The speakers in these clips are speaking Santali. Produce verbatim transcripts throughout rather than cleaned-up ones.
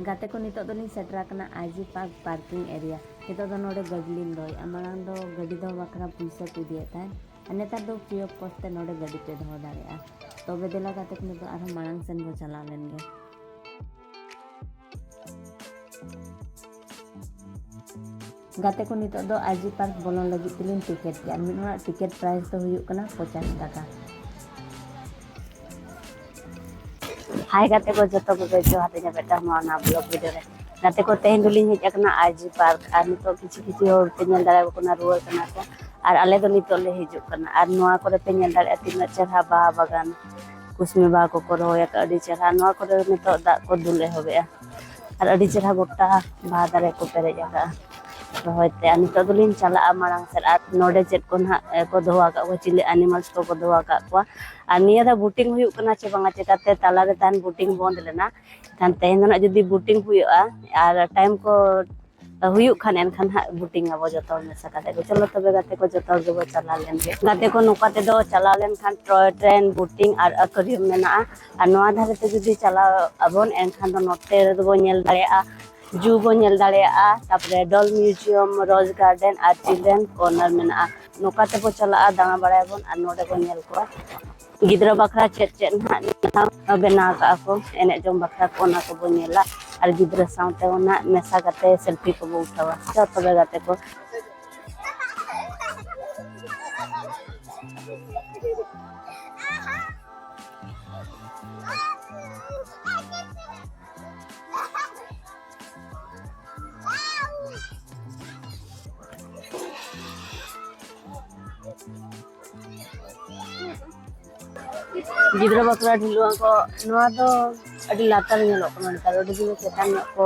ᱜᱟᱛᱮ ᱠᱚ, ᱱᱤᱛᱚᱜ ᱫᱚᱞᱤᱧ ᱥᱮᱴᱮᱨ ᱟᱠᱟᱱᱟ ᱟᱭ ᱡᱤ ᱯᱟᱨᱠ ᱯᱟᱨᱠᱤᱝ ᱮᱨᱤᱭᱟ᱾ ᱱᱤᱛᱚᱜ ᱫᱚ ᱱᱚᱰᱮ ᱜᱟᱹᱰᱤ ᱞᱤᱧ ᱫᱚᱦᱚᱭᱮᱫᱼᱟ᱾ ᱢᱟᱲᱟᱝ ᱫᱚ ᱜᱟᱹᱰᱤ ᱫᱚᱦᱚ ᱵᱟᱠᱷᱨᱟ ᱯᱩᱭᱥᱟᱹ ᱠᱚ ᱤᱫᱤᱭᱮᱫ ᱛᱟᱦᱮᱸᱫ, ᱟᱨ ᱱᱮᱛᱟᱨ ᱫᱚ ᱯᱷᱨᱤ ᱚᱯᱷ ᱠᱚᱥᱴ ᱛᱮ ᱱᱚᱰᱮ ᱜᱟᱹᱰᱤ ᱯᱮ ᱫᱚᱦᱚ ᱫᱟᱲᱮᱭᱟᱜᱼᱟ᱾ ᱛᱚᱵᱮ ᱫᱮᱞᱟ ᱜᱟᱛᱮ ᱠᱚ, ᱱᱤᱛᱚᱜ ᱟᱨᱦᱚᱸ ᱢᱟᱲᱟᱝ ᱥᱮᱱ ᱵᱚ ᱪᱟᱞᱟᱣ ᱞᱮᱱ ᱜᱮ᱾ ᱜᱟᱛᱮ ᱠᱚ, ᱱᱤᱛᱚᱜ ᱫᱚ ᱟᱭ ᱡᱤ ᱯᱟᱨᱠ ᱵᱚᱞᱚᱱ ᱞᱟᱹᱜᱤᱫ ᱛᱮᱞᱤᱧ ᱴᱤᱠᱤᱴ ᱠᱮᱫᱼᱟ᱾ ᱢᱤᱫ ᱦᱚᱲᱟᱜ ᱴᱤᱠᱤᱴ ᱯᱨᱟᱭᱤᱥ ᱫᱚ ᱦᱩᱭᱩᱜ ᱠᱟᱱᱟ ᱯᱚᱪᱟᱥ ᱴᱟᱠᱟ᱾ ᱦᱟᱭ ᱜᱟᱛᱮ ᱠᱚ, ᱡᱚᱛᱚ ᱠᱚᱜᱮ ᱡᱚᱦᱟᱨ ᱤᱧᱟᱹᱜ ᱢᱤᱫᱴᱟᱝ ᱱᱚᱣᱟ ᱱᱟᱣᱟ ᱵᱞᱚᱜ ᱵᱷᱤᱰᱤᱭᱳ ᱨᱮ᱾ ᱜᱟᱛᱮ ᱠᱚ, ᱛᱮᱦᱮᱧ ᱫᱚᱞᱤᱧ ᱦᱮᱡ ᱟᱠᱟᱱᱟ ᱟᱭ ᱡᱤ ᱯᱟᱨᱠ, ᱟᱨ ᱱᱤᱛᱚᱜ ᱠᱤᱪᱷᱩ ᱠᱤᱪᱷᱩ ᱦᱚᱲ ᱯᱮ ᱧᱮᱞ ᱫᱟᱲᱮᱭᱟᱠᱚ ᱠᱟᱱᱟ, ᱨᱩᱣᱟᱹᱲ ᱠᱟᱱᱟ ᱠᱚ, ᱟᱨ ᱟᱞᱮ ᱫᱚ ᱱᱤᱛᱚᱜ ᱞᱮ ᱦᱤᱡᱩᱜ ᱠᱟᱱᱟ᱾ ᱟᱨ ᱱᱚᱣᱟ ᱠᱚᱨᱮ ᱯᱮ ᱧᱮᱞ ᱫᱟᱲᱮᱭᱟᱜᱼᱟ ᱛᱤᱱᱟᱹᱜ ᱪᱮᱦᱨᱟ ᱵᱟᱦᱟ ᱵᱟᱜᱟᱱ, ᱠᱩᱥᱢᱤ ᱵᱟᱦᱟ ᱠᱚᱠᱚ ᱨᱚᱦᱚᱭ ᱟᱠᱟᱫᱼᱟ, ᱟᱹᱰᱤ ᱪᱮᱦᱨᱟ᱾ ᱱᱚᱣᱟ ᱠᱚᱨᱮ ᱱᱤᱛᱚᱜ ᱫᱟᱜ ᱠᱚ ᱫᱩᱞ ᱮᱦᱚᱵᱮᱜᱼᱟ, ᱟᱨ ᱟᱹᱰᱤ ᱪᱮᱦᱨᱟ ᱜᱚᱴᱟ ᱵᱟᱦᱟ ᱫᱟᱨᱮ ᱠᱚ ᱯᱮᱨᱮᱡ ᱟᱠᱟᱫᱼᱟ ᱨᱚᱦᱚᱭ ᱛᱮ᱾ ᱟᱨ ᱱᱤᱛᱚᱜ ᱫᱚᱞᱤᱧ ᱪᱟᱞᱟᱜᱼᱟ ᱢᱟᱲᱟᱝ ᱥᱮᱫ, ᱟᱨ ᱱᱚᱰᱮ ᱪᱮᱫ ᱠᱚ ᱱᱟᱦᱟᱜ ᱠᱚ ᱫᱚᱦᱚ ᱟᱠᱟᱫ ᱠᱚᱣᱟ, ᱪᱤᱞᱤ ᱮᱱᱤᱢᱟᱞᱥ ᱠᱚᱠᱚ ᱫᱚᱦᱚ ᱟᱠᱟᱫ ᱠᱚᱣᱟ, ᱟᱨ ᱱᱤᱭᱟᱹ ᱫᱷᱟᱣ ᱵᱳᱴᱤᱝ ᱦᱩᱭᱩᱜ ᱠᱟᱱᱟ ᱪᱮ ᱵᱟᱝᱟ, ᱪᱮᱠᱟᱛᱮ ᱛᱟᱞᱟᱨᱮ ᱛᱟᱦᱮᱱ ᱵᱳᱴᱤᱝ ᱵᱚᱱᱫ ᱞᱮᱱᱟ᱾ ᱮᱱᱠᱷᱟᱱ ᱛᱮᱦᱮᱧ ᱫᱚ ᱱᱟᱜ ᱡᱩᱫᱤ ᱵᱳᱴᱤᱝ ᱦᱩᱭᱩᱜᱼᱟ ᱟᱨ ᱴᱟᱭᱤᱢ ᱠᱚ ᱦᱩᱭᱩᱜ ᱠᱷᱟᱱ, ᱮᱱᱠᱷᱟᱱ ᱦᱟᱸᱜ ᱵᱳᱴᱤᱝ ᱟᱵᱚ ᱡᱚᱛᱚ ᱦᱚᱲ ᱢᱮᱥᱟ ᱠᱟᱛᱮ ᱠᱚ᱾ ᱪᱚᱞᱚ ᱛᱚᱵᱮ ᱜᱟᱛᱮ ᱠᱚ, ᱡᱚᱛᱚ ᱦᱚᱲ ᱜᱮᱵᱚ ᱪᱟᱞᱟᱣ ᱞᱮᱱ ᱜᱮ᱾ ᱜᱟᱛᱮ ᱠᱚ, ᱱᱚᱝᱠᱟ ᱛᱮᱫᱚ ᱪᱟᱞᱟᱣ ᱞᱮᱱᱠᱷᱟᱱ ᱴᱚᱭ ᱴᱨᱮᱱ, ᱵᱳᱴᱤᱝ ᱟᱨ aquarium ᱢᱮᱱᱟᱜᱼᱟ᱾ ᱟᱨ ᱱᱚᱣᱟ ᱫᱷᱟᱨᱮ ᱛᱮ ᱡᱩᱫᱤ ᱪᱟᱞᱟᱣ ᱟᱵᱚᱱ, ᱮᱱᱠᱷᱟᱱ ᱫᱚ ᱱᱚᱛᱮ ᱨᱮᱫᱚ ᱵᱚᱱ ᱧᱮᱞ ᱫᱟᱲᱮᱭᱟᱜᱼᱟ ᱡᱩ ᱵᱚᱱ ᱧᱮᱞ ᱫᱟᱲᱮᱭᱟᱜᱼᱟ, ᱛᱟᱯᱚᱨᱮ ᱰᱚᱞ ᱢᱤᱭᱩᱡᱤᱭᱟᱢ, ᱨᱳᱡᱽ ᱜᱟᱨᱰᱮᱱ ᱟᱨ ᱪᱤᱞᱰᱨᱮᱱ ᱠᱚᱨᱱᱟᱨ ᱢᱮᱱᱟᱜᱼᱟ᱾ ᱱᱚᱝᱠᱟ ᱛᱮᱵᱚ ᱪᱟᱞᱟᱜᱼᱟ, ᱫᱟᱬᱟ ᱵᱟᱲᱟᱭᱟᱵᱚᱱ ᱟᱨ ᱱᱚᱰᱮ ᱵᱚᱱ ᱧᱮᱞ ᱠᱚᱣᱟ ᱜᱤᱫᱽᱨᱟᱹ ᱵᱟᱠᱷᱨᱟ ᱪᱮᱫ ᱪᱮᱫ ᱱᱟᱦᱟᱜ ᱵᱮᱱᱟᱣ ᱠᱟᱜᱼᱟ ᱠᱚ, ᱮᱱᱮᱡ ᱡᱚᱝ ᱵᱟᱠᱷᱨᱟ ᱠᱚ, ᱚᱱᱟ ᱠᱚᱵᱚᱱ ᱧᱮᱞᱟ᱾ ᱟᱨ ᱜᱤᱫᱽᱨᱟᱹ ᱥᱟᱶᱛᱮ ᱚᱱᱟ ᱢᱮᱥᱟ ᱠᱟᱛᱮ ᱥᱮᱞᱯᱷᱤ ᱠᱚᱵᱚ ᱩᱴᱷᱟᱹᱣᱟ᱾ ᱪᱚ ᱛᱚᱵᱮ ᱜᱟᱛᱮ ᱠᱚ᱾ ᱜᱤᱫᱽᱨᱟᱹ ᱵᱟᱠᱷᱨᱟ ᱰᱷᱤᱞᱣᱟᱹᱝ ᱠᱚ, ᱱᱚᱣᱟ ᱫᱚ ᱟᱹᱰᱤ ᱞᱟᱛᱟᱨ ᱧᱮᱞᱚᱜ ᱠᱟᱱᱟ ᱱᱮᱛᱟᱨ, ᱟᱹᱰᱤ ᱫᱤᱱ ᱪᱮᱛᱟᱱ ᱧᱚᱜ ᱠᱚ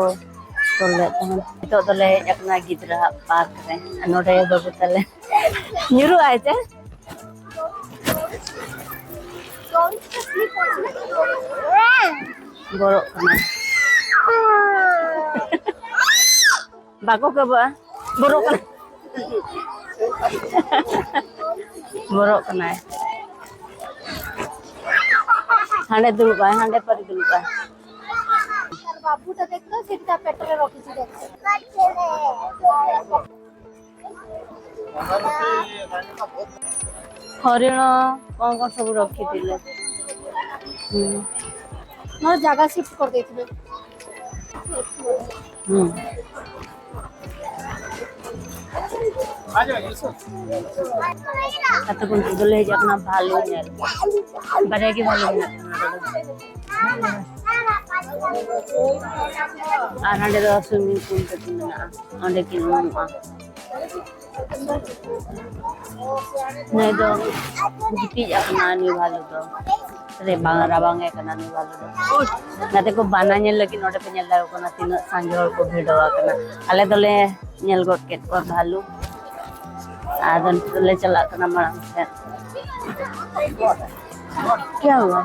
ᱛᱚᱞ ᱞᱮᱫ ᱛᱟᱦᱮᱸᱫ᱾ ᱱᱤᱛᱚᱜ ᱫᱚᱞᱮ ᱦᱮᱡ ᱟᱠᱟᱱᱟ ᱜᱤᱫᱽᱨᱟᱹ ᱟᱜ ᱯᱟᱨᱠ ᱨᱮ, ᱟᱨ ᱱᱚᱰᱮ ᱵᱟᱹᱵᱩ ᱛᱟᱞᱮ ᱧᱩᱨᱩᱜ ᱟᱭ ᱪᱮ? ᱵᱚᱨᱚᱜ ᱠᱟᱱᱟᱭ᱾ ᱵᱟᱠᱚ ᱠᱟᱵᱟᱜᱼᱟ᱾ ᱵᱚᱨᱚᱜ ᱠᱟᱱᱟᱭ᱾ ᱵᱚᱨᱚᱜ ᱠᱟᱱᱟᱭ᱾ ᱦᱟᱸᱰᱮ ᱫᱩᱲᱩᱵᱼᱟᱭ, ᱦᱟᱸᱰᱮ ᱯᱟᱨᱤ ᱫᱩᱲᱩᱵᱼᱟᱭ᱾ ବାବୁଟା ଦେଖ ତ, ସେଠି ତା ପେଟରେ ରଖିଛି, ଦେଖ। ହରିଣ କ'ଣ କ'ଣ ସବୁ ରଖିଥିଲେ। ହୁଁ। ମୋର ଜାଗା ସିଫ୍ଟ କରିଦେଇଥିବେ। ହୁଁ। ᱟᱛᱳ ᱠᱷᱚᱱ ᱫᱚᱞᱮ ᱦᱮᱡ ᱟᱠᱟᱱᱟ ᱵᱷᱟᱞᱩ ᱧᱮᱞ᱾ ᱵᱟᱨᱭᱟ ᱜᱮ ᱵᱷᱟᱞᱩ ᱢᱮᱱᱟᱜ ᱠᱚᱣᱟ ᱱᱚᱰᱮ ᱫᱚ᱾ ᱟᱨ ᱦᱟᱸᱰᱮ ᱫᱚ ᱥᱩᱭᱢᱤᱝ ᱯᱩᱞ ᱛᱟᱹᱠᱤᱱ ᱢᱮᱱᱟᱜᱼᱟ, ᱚᱸᱰᱮ ᱠᱤᱱ ᱩᱢᱩᱜᱼᱟ᱾ ᱱᱩᱭ ᱫᱚ ᱜᱤᱛᱤᱡ ᱟᱠᱟᱱᱟ ᱱᱩᱭ ᱵᱷᱟᱞᱩ ᱫᱚ᱾ ᱨᱮ ᱵᱟᱝ, ᱨᱟᱵᱟᱝ ᱮ ᱠᱟᱱᱟ ᱱᱩᱭ ᱵᱷᱟᱞᱩ ᱫᱚ᱾ ᱜᱟᱛᱮ ᱠᱚ, ᱵᱟᱱᱟ ᱧᱮᱞ ᱞᱟᱹᱜᱤᱫ ᱱᱚᱰᱮ ᱯᱮ ᱧᱮᱞ ᱫᱟᱲᱮᱭᱟᱜ ᱠᱟᱱᱟ ᱛᱤᱱᱟᱹᱜ ᱥᱟᱸᱜᱮ ᱦᱚᱲ ᱠᱚ ᱵᱷᱤᱲᱚ ᱟᱠᱟᱱᱟ᱾ ᱟᱞᱮ ᱫᱚᱞᱮ ᱧᱮᱞ ᱜᱚᱫ ᱠᱮᱫ ᱠᱚᱣᱟ ᱵᱷᱟᱞᱩ᱾ ᱟᱫᱚ ᱱᱤᱛᱚᱜ ᱞᱮ ᱪᱟᱞᱟᱜ ᱠᱟᱱᱟ ᱢᱟᱲᱟᱝ ᱥᱮᱫ᱾ ᱠᱮᱭᱟ ᱦᱩᱣᱟ?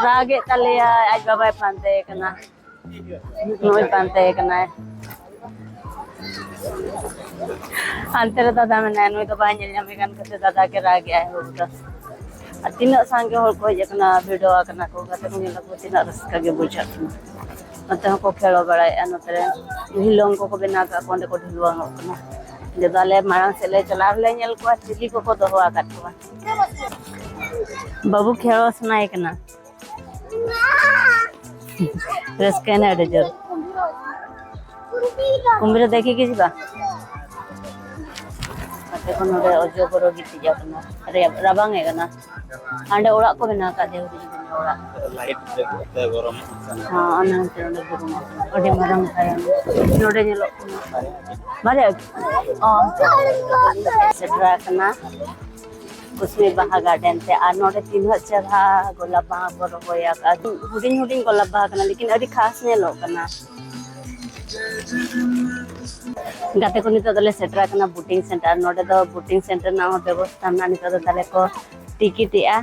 ᱨᱟᱜᱮᱫ ᱛᱟᱞᱮᱭᱟᱭ, ᱟᱡ ᱵᱟᱵᱟᱭ ᱯᱟᱱᱛᱮ ᱠᱟᱱᱟ᱾ ᱱᱩᱭ ᱯᱟᱱᱛᱮ ᱠᱟᱱᱟᱭ᱾ ᱦᱟᱱᱛᱮ ᱨᱮ ᱫᱟᱫᱟ ᱢᱮᱱᱟᱭᱟ, ᱱᱩᱭ ᱫᱚ ᱵᱟᱭ ᱧᱮᱞ ᱧᱟᱢᱮ ᱠᱟᱱ ᱠᱷᱟᱹᱛᱤᱨ ᱫᱟᱫᱟ ᱜᱮ ᱨᱟᱜᱮᱜᱼᱟᱭ ᱦᱩᱲᱩ ᱫᱚ᱾ ᱟᱨ ᱛᱤᱱᱟᱹᱜ ᱥᱟᱸᱜᱮ ᱦᱚᱲ ᱠᱚ ᱦᱮᱡ ᱟᱠᱟᱱᱟ, ᱵᱷᱤᱲᱚ ᱟᱠᱟᱱᱟ ᱠᱚ, ᱜᱟᱛᱮ ᱠᱚ ᱧᱮᱞ ᱟᱠᱚ ᱛᱤᱱᱟᱹᱜ ᱨᱟᱹᱥᱠᱟᱹ ᱜᱮ ᱵᱩᱡᱷᱟᱹᱜ ᱠᱟᱱᱟ᱾ ᱱᱚᱛᱮ ᱦᱚᱸᱠᱚ ᱠᱷᱮᱞ ᱵᱟᱲᱟᱭᱮᱫᱼᱟ, ᱱᱚᱛᱮ ᱨᱮ ᱰᱷᱤᱞᱣᱟᱹᱝ ᱠᱚᱠᱚ ᱵᱮᱱᱟᱣ ᱠᱟᱜ ᱠᱚᱣᱟ, ᱚᱸᱰᱮ ᱠᱚ ᱰᱷᱤᱞᱣᱟᱹᱝᱚᱜ ᱠᱟᱱᱟ᱾ ᱚᱸᱰᱮ ᱫᱚ ᱟᱞᱮ ᱢᱟᱲᱟᱝ ᱥᱮᱫ ᱞᱮ ᱪᱟᱞᱟᱣ ᱨᱮᱞᱮ ᱧᱮᱞ ᱠᱚᱣᱟ ᱪᱤᱞᱤ ᱠᱚᱠᱚ ᱫᱚᱦᱚ ᱟᱠᱟᱫ ᱠᱚᱣᱟ᱾ ᱵᱟᱹᱵᱩ ᱠᱷᱮᱞ ᱥᱟᱱᱟᱭᱮ ᱠᱟᱱᱟ᱾ ᱨᱟᱹᱥᱠᱟᱹᱭᱮᱱᱟ ᱟᱹᱰᱤ ᱡᱳᱨ᱾ ᱠᱩᱢᱵᱤᱨ ᱫᱮᱠᱷᱤ ᱠᱤ ᱡᱤᱵᱟ? ᱜᱟᱛᱮ ᱠᱚ ᱱᱚᱰᱮ ᱚᱡᱚᱜᱚᱨᱚ ᱜᱤᱛᱤᱡ ᱟᱠᱟᱱᱟ᱾ ᱨᱮ-, ᱨᱟᱵᱟᱝ ᱮ ᱠᱟᱱᱟ᱾ ᱦᱟᱸᱰᱮ ᱚᱲᱟᱜ ᱠᱚ ᱵᱮᱱᱟᱣ ᱟᱠᱟᱫ ᱫᱮᱣᱨᱤ ᱚᱲᱟᱜ᱾ ᱞᱟᱭᱤᱴ ᱛᱮ ᱜᱚᱨᱚᱢᱚᱜ ᱠᱟᱱᱟ᱾ ᱦᱚᱸ, ᱚᱱᱟ ᱦᱚᱛᱮ ᱚᱸᱰᱮ ᱜᱚᱨᱚᱢᱚᱜ ᱠᱟᱱᱟ᱾ ᱟᱹᱰᱤ ᱢᱟᱨᱟᱝ ᱛᱟᱭᱚᱢ᱾ ᱱᱚᱰᱮ ᱧᱮᱞᱚᱜ ᱠᱟᱱᱟ᱾ ᱵᱟᱨᱭᱟ? ᱚ, ᱥᱮᱴᱮᱨ ᱟᱠᱟᱱᱟ᱾ ᱠᱩᱥᱢᱤ ᱵᱟᱦᱟ ᱜᱟᱨᱰᱮᱱ ᱛᱮ᱾ ᱟᱨ ᱱᱚᱰᱮ ᱛᱤᱱᱟᱹᱜ ᱪᱮᱦᱨᱟ ᱜᱳᱞᱟᱯ ᱵᱟᱦᱟ ᱠᱚ ᱨᱚᱦᱚᱭ ᱟᱠᱟᱫᱼᱟ᱾ ᱦᱩᱰᱤᱧ ᱦᱩᱰᱤᱧ ᱜᱳᱞᱟᱯ ᱵᱟᱦᱟ ᱠᱟᱱᱟ, ᱞᱮᱠᱤᱱ ᱟᱹᱰᱤ ᱠᱷᱟᱥ ᱧᱮᱞᱚᱜ ᱠᱟᱱᱟ᱾ ᱜᱟᱛᱮ ᱠᱚ, ᱱᱤᱛᱚᱜ ᱫᱚᱞᱮ ᱥᱮᱴᱮᱨ ᱟᱠᱟᱱᱟ ᱵᱳᱴᱤᱝ ᱥᱮᱱᱴᱟᱨ᱾ ᱱᱚᱰᱮ ᱫᱚ ᱵᱳᱴᱤᱝ ᱥᱮᱱᱴᱟᱨ ᱨᱮᱱᱟᱜ ᱦᱚᱸ ᱵᱮᱵᱚᱥᱛᱷᱟ ᱢᱮᱱᱟᱜᱼᱟ᱾ ᱱᱤᱛᱚᱜ ᱫᱚ ᱛᱟᱦᱞᱮ ᱠᱚ ᱴᱤᱠᱤᱴ ᱮᱜᱼᱟ᱾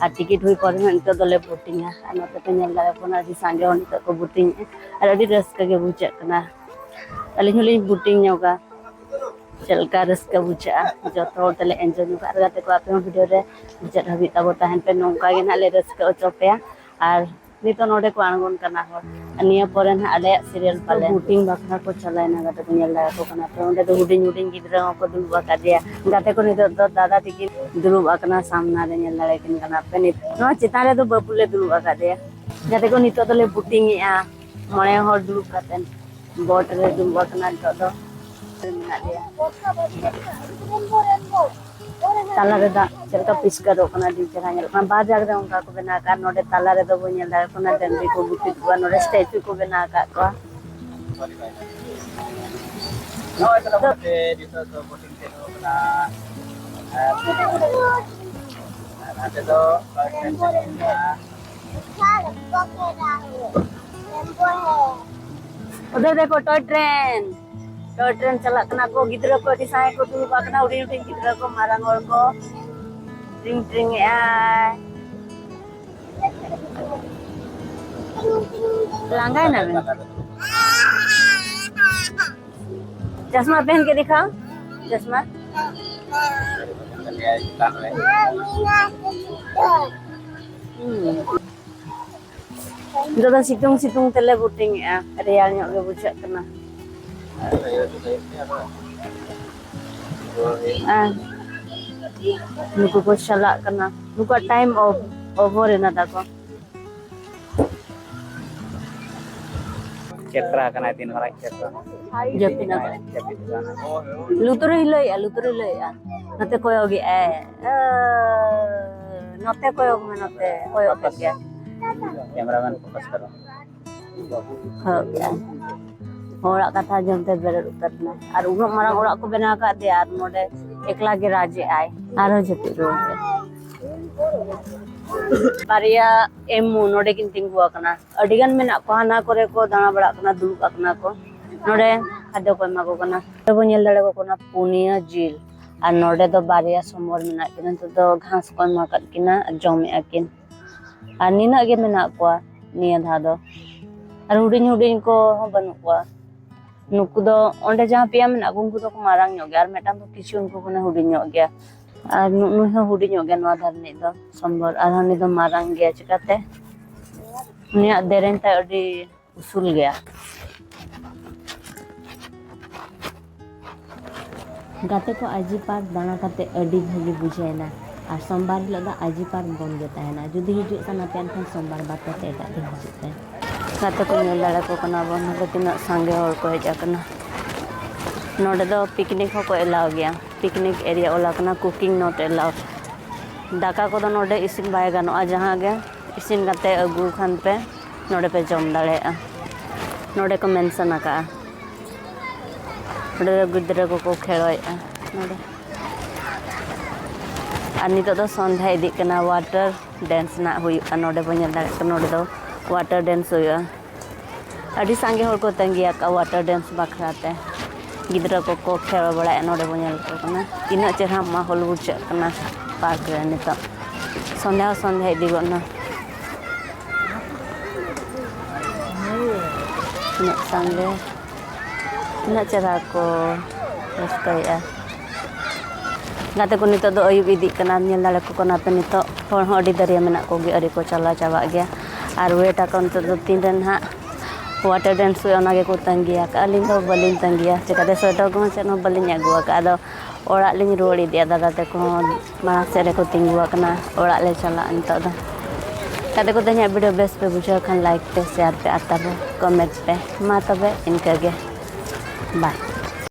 ᱟᱨ ᱴᱤᱠᱤᱴ ᱦᱩᱭ ᱯᱚᱨᱮ ᱦᱚᱸ ᱱᱤᱛᱚᱜ ᱫᱚᱞᱮ ᱵᱳᱴᱤᱝᱟ᱾ ᱟᱨ ᱱᱚᱛᱮ ᱯᱮ ᱧᱮᱞ ᱫᱟᱲᱮᱭᱟᱜ ᱠᱟᱱᱟ, ᱟᱹᱰᱤ ᱥᱟᱸᱜᱮ ᱦᱚᱲ ᱱᱤᱛᱚᱜ ᱠᱚ ᱵᱳᱴᱤᱝ ᱮᱜᱼᱟ᱾ ᱟᱨ ᱟᱹᱰᱤ ᱨᱟᱹᱥᱠᱟᱹ ᱜᱮ ᱵᱩᱡᱷᱟᱹᱜ ᱠᱟᱱᱟ᱾ ᱟᱹᱞᱤᱧ ᱦᱚᱸᱞᱤᱧ ᱵᱳᱴᱤᱝ ᱧᱚᱜᱟ᱾ ᱪᱮᱫ ᱞᱮᱠᱟ ᱨᱟᱹᱥᱠᱟᱹ ᱵᱩᱡᱷᱟᱹᱜᱼᱟ, ᱡᱚᱛᱚ ᱦᱚᱲ ᱛᱮᱞᱮ ᱮᱱᱡᱚᱭ ᱧᱚᱜᱟ᱾ ᱟᱨ ᱜᱟᱛᱮ ᱠᱚ, ᱟᱯᱮ ᱦᱚᱸ ᱵᱷᱤᱰᱤᱭᱳ ᱨᱮ ᱢᱩᱪᱟᱹᱫ ᱦᱟᱹᱵᱤᱡ ᱛᱟᱵᱚ ᱛᱟᱦᱮᱱ ᱯᱮ᱾ ᱱᱚᱝᱠᱟ ᱜᱮ ᱱᱟᱦᱟᱜ ᱞᱮ ᱨᱟᱹᱥᱠᱟᱹ ᱦᱚᱪᱚ ᱯᱮᱭᱟ᱾ ᱟᱨ ᱱᱤᱛᱚᱜ ᱱᱚᱰᱮ ᱠᱚ ᱟᱬᱜᱚᱱ ᱠᱟᱱᱟ ᱦᱚᱲ᱾ ᱟᱨ ᱱᱤᱭᱟᱹ ᱯᱚᱨᱮ ᱱᱟᱦᱟᱜ ᱟᱞᱮᱭᱟᱜ ᱥᱤᱨᱤᱭᱟᱞ ᱯᱟᱞᱮ᱾ ᱵᱳᱴᱤᱝ ᱵᱟᱠᱷᱨᱟ ᱠᱚ ᱪᱟᱞᱟᱣᱮᱱᱟ, ᱜᱟᱛᱮ ᱠᱚ ᱧᱮᱞ ᱫᱟᱲᱮᱭᱟᱠᱚ ᱠᱟᱱᱟ ᱯᱮ᱾ ᱚᱸᱰᱮ ᱫᱚ ᱦᱩᱰᱤᱧ ᱦᱩᱰᱤᱧ ᱜᱤᱫᱽᱨᱟᱹ ᱦᱚᱸᱠᱚ ᱫᱩᱲᱩᱵ ᱟᱠᱟᱫᱮᱭᱟ᱾ ᱜᱟᱛᱮ ᱠᱚ, ᱱᱤᱛᱚᱜ ᱫᱚ ᱫᱟᱫᱟ ᱛᱤᱠᱤᱱ ᱫᱩᱲᱩᱵ ᱟᱠᱟᱱᱟ ᱥᱟᱢᱱᱟ ᱨᱮ, ᱧᱮᱞ ᱫᱟᱲᱮᱭᱟᱠᱤᱱ ᱠᱟᱱᱟ ᱯᱮ᱾ ᱱᱤᱛ-, ᱱᱚᱣᱟ ᱪᱮᱛᱟᱱ ᱨᱮᱫᱚ ᱵᱟᱹᱵᱩ ᱞᱮ ᱫᱩᱲᱩᱵ ᱟᱠᱟᱫᱮᱭᱟ᱾ ᱜᱟᱛᱮ ᱠᱚ, ᱱᱤᱛᱚᱜ ᱫᱚᱞᱮ ᱵᱳᱴᱤᱝ ᱮᱜᱼᱟ, ᱢᱚᱬᱮ ᱦᱚᱲ ᱫᱩᱲᱩᱵ ᱠᱟᱛᱮ ᱵᱳᱴ ᱨᱮ ᱫᱩᱲᱩᱵ ᱟᱠᱟᱱᱟ ᱱᱤᱛᱚᱜ ᱫᱚ᱾ ᱢᱮᱱᱟᱜ ᱞᱮᱭᱟ᱾ ᱛᱟᱞᱟ ᱨᱮ ᱫᱟᱜ ᱪᱮᱫ ᱞᱮᱠᱟ ᱯᱤᱥᱠᱟᱨᱚᱜ ᱠᱟᱱᱟ, ᱟᱹᱰᱤ ᱪᱮᱦᱨᱟ ᱧᱮᱞᱚᱜ ᱠᱟᱱᱟ᱾ ᱵᱟᱨ ᱡᱟᱭᱜᱟ ᱨᱮ ᱚᱱᱠᱟ ᱠᱚ ᱵᱮᱱᱟᱣ ᱟᱠᱟᱫ᱾ ᱱᱚᱰᱮ ᱛᱟᱞᱟ ᱨᱮᱫᱚ ᱵᱚᱱ ᱧᱮᱞ ᱫᱟᱲᱮᱭᱟᱜ ᱠᱟᱱᱟ, ᱰᱟᱹᱝᱨᱤ ᱠᱚ ᱜᱩᱯᱤ ᱠᱚᱣᱟ᱾ ᱱᱚᱰᱮ ᱥᱴᱮᱪᱩ ᱠᱚ ᱵᱮᱱᱟᱣ ᱟᱠᱟᱫ ᱠᱚᱣᱟ᱾ ᱱᱚᱜᱼᱚᱭ ᱛᱟᱞᱟ ᱛᱮ ᱱᱤᱛᱚᱜ ᱫᱚ ᱵᱳᱴᱤᱝ ᱪᱟᱹᱞᱩ ᱠᱟᱱᱟ᱾ ᱟᱨ ᱱᱚᱛᱮ ᱫᱚ ᱩᱫᱷᱟᱨ ᱫᱮᱠᱷᱳ, ᱴᱚᱭ ᱴᱨᱮᱱ, ᱴᱚᱭ ᱴᱨᱮᱱ ᱪᱟᱞᱟᱜ ᱠᱟᱱᱟ ᱠᱚ᱾ ᱜᱤᱫᱽᱨᱟᱹ ᱠᱚ ᱟᱹᱰᱤ ᱥᱟᱸᱜᱮ ᱠᱚ ᱫᱩᱲᱩᱵ ᱟᱠᱟᱱᱟ, ᱦᱩᱰᱤᱧ ᱦᱩᱰᱤᱧ ᱜᱤᱫᱽᱨᱟᱹ ᱠᱚ, ᱢᱟᱨᱟᱝ ᱦᱚᱲ ᱠᱚ᱾ ᱴᱨᱤᱝ ᱴᱨᱤᱝ ᱮᱜᱼᱟᱭ᱾ ᱞᱟᱸᱜᱟᱭᱮᱱᱟ ᱵᱮᱱ? ᱪᱚᱥᱢᱟ ᱯᱮᱦᱮᱱ ᱠᱮ ᱫᱤᱠᱷᱟᱣ, ᱪᱚᱥᱢᱟ᱾ ᱦᱩᱸ᱾ ᱱᱤᱛᱚᱜ ᱫᱚ ᱥᱤᱛᱩᱝ ᱥᱤᱛᱩᱝ ᱛᱮᱞᱮ ᱵᱳᱴᱤᱝ ᱮᱜᱼᱟ, ᱨᱮᱭᱟᱲ ᱧᱚᱜ ᱜᱮ ᱵᱩᱡᱷᱟᱹᱜ ᱠᱟᱱᱟ᱾ ᱟᱨ ᱱᱩᱠᱩ ᱠᱚ ᱪᱟᱞᱟᱜ ᱠᱟᱱᱟ, ᱱᱩᱠᱩᱣᱟᱜ ᱴᱟᱭᱤᱢ ᱚᱵᱷᱟᱨ ᱮᱱᱟ ᱛᱟᱠᱚ᱾ ᱪᱮᱛᱨᱟ ᱠᱟᱱᱟᱭ, ᱛᱤᱱ ᱢᱟᱨᱟᱝ ᱪᱮᱛᱨᱟ᱾ ᱡᱟᱹᱯᱤᱫ ᱟᱠᱟᱫ᱾ ᱡᱟᱹᱯᱤᱫ ᱠᱟᱱᱟ᱾ ᱞᱩᱛᱩᱨ ᱨᱮ ᱦᱤᱞᱟᱹᱭᱮᱜᱼᱟ, ᱞᱩᱛᱩᱨ ᱨᱮ ᱦᱤᱞᱟᱹᱭᱮᱜᱼᱟ᱾ ᱱᱚᱛᱮ ᱠᱚᱭᱚᱜ ᱮᱜᱼᱟᱭ᱾ ᱮ, ᱱᱚᱛᱮ ᱠᱚᱭᱚᱜ ᱢᱮ, ᱱᱚᱛᱮ ᱠᱚᱭᱚᱜ ᱠᱮᱫ ᱜᱮᱭᱟ᱾ Cameramen focus ᱠᱟᱨᱚ᱾ ᱦᱳᱭ᱾ ᱦᱚᱲᱟᱜ ᱠᱟᱛᱷᱟ ᱟᱸᱡᱚᱢ ᱛᱮ ᱵᱮᱨᱮᱫ ᱩᱛᱟᱹᱨ ᱮᱱᱟᱭ᱾ ᱟᱨ ᱩᱱᱟᱹᱜ ᱢᱟᱨᱟᱝ ᱚᱲᱟᱜ ᱠᱚ ᱵᱮᱱᱟᱣ ᱟᱠᱟᱫ ᱫᱮᱭᱟ, ᱟᱨ ᱱᱚᱰᱮ ᱮᱠᱞᱟ ᱜᱮ ᱨᱟᱡᱽ ᱮᱜᱼᱟᱭ᱾ ᱟᱨᱦᱚᱸ ᱡᱟᱹᱯᱤᱫ ᱨᱩᱣᱟᱹᱲ ᱠᱮᱫ᱾ ᱵᱟᱨᱭᱟ ᱮᱢᱩ ᱱᱚᱰᱮ ᱠᱤᱱ ᱛᱤᱸᱜᱩ ᱟᱠᱟᱱᱟ᱾ ᱟᱹᱰᱤ ᱜᱟᱱ ᱢᱮᱱᱟᱜ ᱠᱚᱣᱟ, ᱦᱟᱱᱟ ᱠᱚᱨᱮ ᱠᱚ ᱫᱟᱬᱟ ᱵᱟᱲᱟᱜ ᱠᱟᱱᱟ, ᱫᱩᱲᱩᱵ ᱟᱠᱟᱱᱟ ᱠᱚ᱾ ᱱᱚᱰᱮ ᱠᱷᱟᱫᱽᱫᱚ ᱠᱚ ᱮᱢᱟ ᱠᱚ ᱠᱟᱱᱟ᱾ ᱱᱚᱰᱮ ᱵᱚᱱ ᱧᱮᱞ ᱫᱟᱲᱮᱭᱟᱠᱚ ᱠᱟᱱᱟ ᱯᱩᱱᱭᱟᱹ ᱡᱤᱞ, ᱟᱨ ᱱᱚᱰᱮ ᱫᱚ ᱵᱟᱨᱭᱟ ᱥᱚᱢᱵᱚᱨ ᱢᱮᱱᱟᱜ ᱠᱤᱱᱟ᱾ ᱱᱤᱛᱚᱜ ᱫᱚ ᱜᱷᱟᱥ ᱠᱚ ᱮᱢᱟ ᱟᱠᱟᱫ ᱠᱤᱱᱟ, ᱡᱚᱢᱮᱫᱼᱟ ᱠᱤᱱ᱾ ᱟᱨ ᱱᱤᱱᱟᱹᱜ ᱜᱮ ᱢᱮᱱᱟᱜ ᱠᱚᱣᱟ ᱱᱤᱭᱟᱹ ᱫᱷᱟᱣ ᱫᱚ᱾ ᱟᱨ ᱦᱩᱰᱤᱧ ᱦᱩᱰᱤᱧ ᱠᱚᱦᱚᱸ ᱵᱟᱹᱱᱩᱜ ᱠᱚᱣᱟ᱾ ᱱᱩᱠᱩ ᱫᱚ ᱚᱸᱰᱮ ᱡᱟᱦᱟᱸ ᱯᱮᱭᱟ ᱢᱮᱱᱟᱜ ᱠᱚ, ᱩᱱᱠᱩ ᱫᱚᱠᱚ ᱢᱟᱨᱟᱝ ᱧᱚᱜ ᱜᱮᱭᱟ, ᱟᱨ ᱢᱤᱫᱴᱟᱝ ᱫᱚ ᱠᱤᱪᱷᱩ ᱩᱱᱠᱩ ᱠᱷᱚᱱᱮ ᱦᱩᱰᱤᱧ ᱧᱚᱜ ᱜᱮᱭᱟ᱾ ᱟᱨ ᱱᱩ-, ᱱᱩᱭ ᱦᱚᱸ ᱦᱩᱰᱤᱧ ᱧᱚᱜ ᱜᱮᱭᱟ ᱱᱚᱣᱟ ᱫᱷᱟᱨᱮ ᱨᱤᱱᱤᱡ ᱫᱚ, ᱥᱚᱢᱵᱚᱨ᱾ ᱟᱨ ᱦᱟᱹᱱᱤ ᱫᱚ ᱢᱟᱨᱟᱝ ᱜᱮᱭᱟ᱾ ᱪᱤᱠᱟᱹᱛᱮ? ᱩᱱᱤᱭᱟᱜ ᱫᱮᱨᱮᱧ ᱛᱟᱭ ᱟᱹᱰᱤ ᱩᱥᱩᱞ ᱜᱮᱭᱟ᱾ ᱜᱟᱛᱮ ᱠᱚ, ᱟᱭᱡᱤ ᱯᱟᱨᱠ ᱫᱟᱬᱟ ᱠᱟᱛᱮ ᱟᱹᱰᱤ ᱵᱷᱟᱹᱜᱤ ᱵᱩᱡᱷᱟᱹᱣ ᱮᱱᱟ᱾ ᱟᱨ ᱥᱳᱢᱵᱟᱨ ᱦᱤᱞᱳᱜ ᱫᱚ ᱟᱭᱡᱤ ᱯᱟᱨᱠ ᱵᱚᱱᱫ ᱜᱮ ᱛᱟᱦᱮᱱᱟ᱾ ᱡᱩᱫᱤ ᱦᱤᱡᱩᱜ ᱥᱟᱱᱟ ᱯᱮᱭᱟ, ᱮᱱᱠᱷᱟᱱ ᱥᱳᱢᱵᱟᱨ ᱵᱟᱫ ᱠᱟᱛᱮ ᱮᱴᱟᱜ ᱫᱤᱱ ᱦᱤᱡᱩᱜ ᱯᱮ᱾ ᱜᱟᱛᱮ ᱠᱚ, ᱧᱮᱞ ᱫᱟᱲᱮ ᱠᱚ ᱠᱟᱱᱟ ᱵᱚᱱ, ᱱᱚᱰᱮ ᱛᱤᱱᱟᱹᱜ ᱥᱟᱸᱜᱮ ᱦᱚᱲ ᱠᱚ ᱦᱮᱡ ᱟᱠᱟᱱᱟ᱾ ᱱᱚᱰᱮ ᱫᱚ ᱯᱤᱠᱱᱤᱠ ᱦᱚᱸᱠᱚ ᱮᱞᱟᱣ ᱜᱮᱭᱟ᱾ ᱯᱤᱠᱱᱤᱠ ᱮᱨᱤᱭᱟ ᱚᱞ ᱟᱠᱟᱱᱟ, cooking not allowed᱾ ᱫᱟᱠᱟ ᱠᱚᱫᱚ ᱱᱚᱰᱮ ᱤᱥᱤᱱ ᱵᱟᱭ ᱜᱟᱱᱚᱜᱼᱟ᱾ ᱡᱟᱦᱟᱸ ᱜᱮ ᱤᱥᱤᱱ ᱠᱟᱛᱮ ᱟᱹᱜᱩ ᱠᱷᱟᱱ ᱯᱮ, ᱱᱚᱰᱮ ᱯᱮ ᱡᱚᱢ ᱫᱟᱲᱮᱭᱟᱜᱼᱟ᱾ ᱱᱚᱰᱮ ᱠᱚ ᱢᱮᱱᱥᱚᱱ ᱟᱠᱟᱫᱼᱟ᱾ ᱱᱚᱰᱮ ᱫᱚ ᱜᱤᱫᱽᱨᱟᱹ ᱠᱚᱠᱚ ᱠᱷᱮᱞᱚᱭᱮᱫᱼᱟ᱾ ᱱᱚᱰᱮ ᱟᱨ ᱱᱤᱛᱚᱜ ᱫᱚ ᱥᱚᱱᱫᱷᱟ ᱤᱫᱤᱜ ᱠᱟᱱᱟ᱾ ᱣᱟᱴᱟᱨ ᱰᱮᱱᱥ ᱨᱮᱱᱟᱜ ᱦᱩᱭᱩᱜᱼᱟ᱾ ᱱᱚᱰᱮ ᱵᱚᱱ ᱧᱮᱞ ᱫᱟᱲᱮᱭᱟᱜ ᱠᱟᱱᱟ, ᱱᱚᱰᱮ ᱫᱚ ᱣᱟᱴᱟᱨ ᱰᱮᱱᱥ ᱦᱩᱭᱩᱜᱼᱟ᱾ ᱟᱹᱰᱤ ᱥᱟᱸᱜᱮ ᱦᱚᱲ ᱠᱚ ᱛᱟᱸᱜᱤ ᱟᱠᱟᱫᱼᱟ ᱣᱟᱴᱟᱨ ᱰᱮᱱᱥ ᱵᱟᱠᱷᱨᱟ ᱛᱮ᱾ ᱜᱤᱫᱽᱨᱟᱹ ᱠᱚᱠᱚ ᱠᱷᱮᱞ ᱵᱟᱲᱟᱭᱮᱫᱼᱟ, ᱱᱚᱰᱮ ᱵᱚᱱ ᱧᱮᱞ ᱠᱚ ᱠᱟᱱᱟ᱾ ᱛᱤᱱᱟᱹᱜ ᱪᱮᱦᱨᱟ ᱢᱟᱦᱚᱞ ᱵᱩᱡᱷᱟᱹᱜ ᱠᱟᱱᱟ ᱯᱟᱨᱠ ᱨᱮ ᱱᱤᱛᱚᱜ᱾ ᱥᱚᱱᱫᱷᱟ ᱦᱚᱸ ᱥᱚᱱᱫᱷᱟ ᱤᱫᱤ ᱜᱚᱫ ᱮᱱᱟ᱾ ᱛᱤᱱᱟᱹᱜ ᱥᱟᱸᱜᱮ, ᱛᱤᱱᱟᱹᱜ ᱪᱮᱦᱨᱟ ᱠᱚ ᱨᱟᱹᱥᱠᱟᱹᱭᱮᱫᱼᱟ᱾ ᱜᱟᱛᱮ ᱠᱚ, ᱱᱤᱛᱚᱜ ᱫᱚ ᱟᱹᱭᱩᱵ ᱤᱫᱤᱜ ᱠᱟᱱᱟ, ᱧᱮᱞ ᱫᱟᱲᱮ ᱠᱚ ᱠᱟᱱᱟ ᱯᱮ᱾ ᱱᱤᱛᱚᱜ ᱦᱚᱲ ᱦᱚᱸ ᱟᱹᱰᱤ ᱫᱟᱹᱨᱭᱟᱹ ᱢᱮᱱᱟᱜ ᱠᱚᱜᱮᱭᱟ, ᱟᱹᱣᱨᱤ ᱠᱚ ᱪᱟᱞᱟᱣ ᱪᱟᱵᱟᱜ ᱜᱮᱭᱟ᱾ ᱟᱨ ᱣᱮᱴ ᱟᱠᱚ ᱱᱤᱛᱚᱜ ᱫᱚ ᱛᱤᱱ ᱨᱮ ᱱᱟᱦᱟᱜ ᱣᱟᱴᱟᱨ ᱰᱮᱱᱥ ᱦᱩᱭᱩᱜᱼᱟ, ᱚᱱᱟ ᱜᱮᱠᱚ ᱛᱟᱺᱜᱤᱭᱟ᱾ ᱟᱹᱞᱤᱧ ᱫᱚ ᱵᱟᱹᱞᱤᱧ ᱛᱟᱺᱜᱤᱭᱟ, ᱪᱤᱠᱟᱹᱛᱮ ᱥᱳᱭᱮᱴᱟᱨ ᱠᱚᱦᱚᱸ ᱪᱮᱫ ᱦᱚᱸ ᱵᱟᱹᱞᱤᱧ ᱟᱹᱜᱩ ᱟᱠᱟᱫᱼᱟ᱾ ᱟᱫᱚ ᱚᱲᱟᱜ ᱞᱤᱧ ᱨᱩᱣᱟᱹᱲ ᱤᱫᱤᱜᱼᱟ᱾ ᱫᱟᱫᱟ ᱛᱟᱠᱚ ᱦᱚᱸ ᱢᱟᱲᱟᱝ ᱥᱮᱫ ᱨᱮᱠᱚ ᱛᱤᱸᱜᱩ ᱟᱠᱟᱱᱟ, ᱚᱲᱟᱜ ᱞᱮ ᱪᱟᱞᱟᱜᱼᱟ ᱱᱤᱛᱚᱜ ᱫᱚ᱾ ᱜᱟᱛᱮ ᱠᱚ, ᱛᱮᱦᱮᱧᱟᱜ ᱵᱷᱤᱰᱤᱭᱳ ᱵᱮᱥ ᱯᱮ ᱵᱩᱡᱷᱟᱹᱣ ᱠᱷᱟᱱ ᱞᱟᱭᱤᱠ ᱯᱮ, ᱥᱮᱭᱟᱨ ᱯᱮ ᱟᱨ ᱛᱟᱨᱯᱚᱨ ᱠᱚᱢᱮᱱᱴ ᱯᱮ᱾ ᱢᱟ ᱛᱚᱵᱮ ᱤᱱᱠᱟᱹ ᱜᱮ, ᱵᱟᱭ᱾